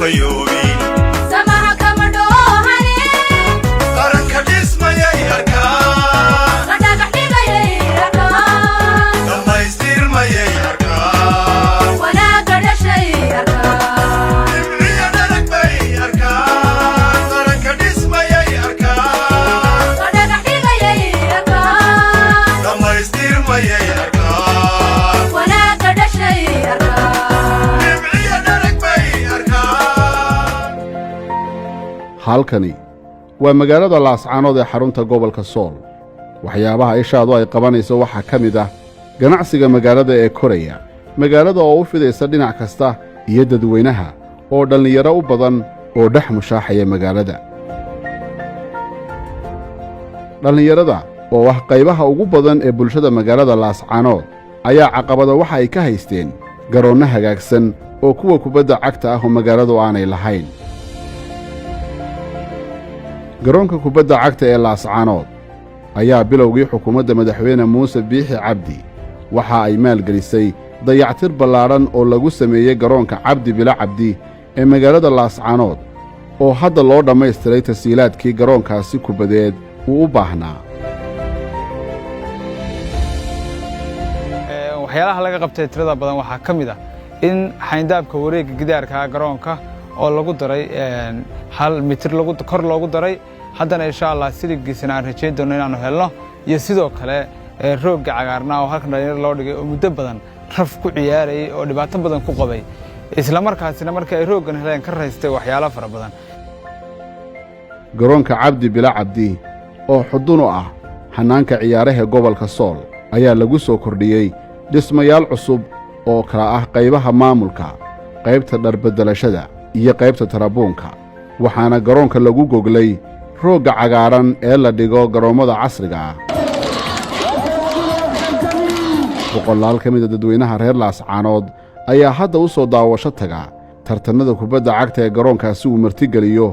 Fayoobi qaranka dhismayay arkaan, dhammaystirmayay arkaan, dhibciyo dhalag bay arkaan, qaranka dhismayay arkaan, dhammaystirmayay arkaan, dhibciyo dhalag bay arkaan. Halkani waa magaalada Laascaanood ee xarunta gobolka Sool. Waxyaabaha ishaadu ay qabanayso waxaa ka mid ah ganacsiga magaalada ee koraya, magaalada oo u fidaysa dhinac kasta, iyo dadweynaha oo dhallinyaro u badan oo dhex mushaaxaya magaalada. Dhallinyarada oo ah qaybaha ugu badan ee bulshada magaalada Laascaanood ayaa caqabada waxa ay ka haysteen garoonno hagaagsan oo kuwa kubadda cagta ah oo magaaladu aanay lahayn. Garoonka kubadda cagta ee Laascaanood ayaa bilowgii xukuumadda Madaxweyne Muuse Biixi Cabdi waxa ay maalgelisay dayactir ballaadhan oo lagu sameeyey garoonka Cabdi Bilo Cabdi ee magaalada Laascaanood, oo hadda loo dhammaystiray tasiilaadkii garoonkaasi kubadeed uu u baahnaa. Waxyaalaha laga qabtay tirada badan waxaa ka mid ah in xayndaabka wareegga gidaarka garoonka oo lagu daray 1 mitir kor loogu daray, haddana insha Allah siligiisana aan rajayn doono inaanu helno, iyo sidoo kale roogga cagaarnaa oo halkan dhalinyaro loo dhigay oo muddo badan raf ku ciyaarayay oo dhibaato badan ku qabay, isla markaasina markii ay rooggan heleen ka raystay waxyaalo fara badan. Garoonka Cabdi Bila Cabdi oo xudun u ah hannaanka ciyaaraha gobolka Sool ayaa lagu soo kordhiyey dhismayaal cusub oo kala ah qaybaha maamulka, qaybta dharbeddelashada iyo qaybta tarabuunka, waxaana garoonka lagu goglay roogga cagaaran ee la dhigo garoommada casriga ah. Boqolaal ka mida dadweynaha reer Laascaanood ayaa hadda u soo daawasho taga tartannada kubadda cagta ee garoonkaasi uu martigeliyo,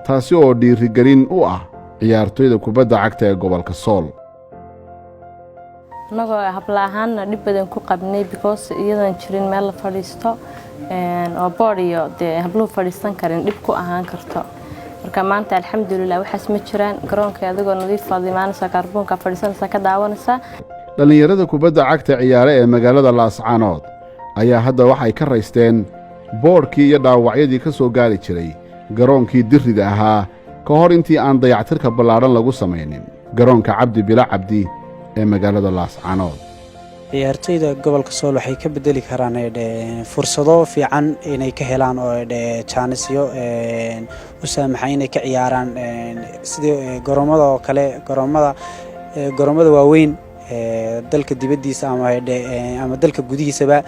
taasi oo dhiirigelin u ah ciyaartoyda kubadda cagta ee gobolka Sool. Annagoo habla ahaanna dhib badan ku qabnay, because iyadoon jirin meel la fadhiisto oo boodh iyo dee habluhu fadhiisan karin, dhib ku ahaan karto. Marka maanta alxamdulilah waxaas ma jiraan. Garoonka adigoo nadiif aad imaanaysaa, kaarboonka fadhiisanaysaa, ka daawanaysaa. Dhallinyarada kubadda cagta ciyaare ee magaalada Laascaanood ayaa hadda waxay ka raysteen boodhkii iyo dhaawacyadii ka soo gaari jiray garoonkii dirrida ahaa ka hor intii aan dayactirka ballaadhan lagu samaynin garoonka Cabdi Bila Cabdi ee magaalada Laascaanood. Ciyaartoyda gobolka Sool waxay ka bedeli karaan fursado fiican inay ka helaan oo jaanisyo u saamaxa inay ka ciyaaraan, sidii garoomada oo kale, garoomada waaweyn dalka dibaddiisa ama dalka gudihiisaba,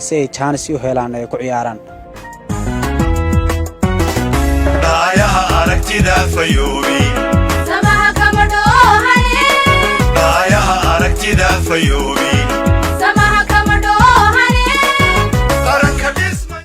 si ay jaanis u helaan ay ku ciyaaraan. Dhaayaha aragtida fayoobi.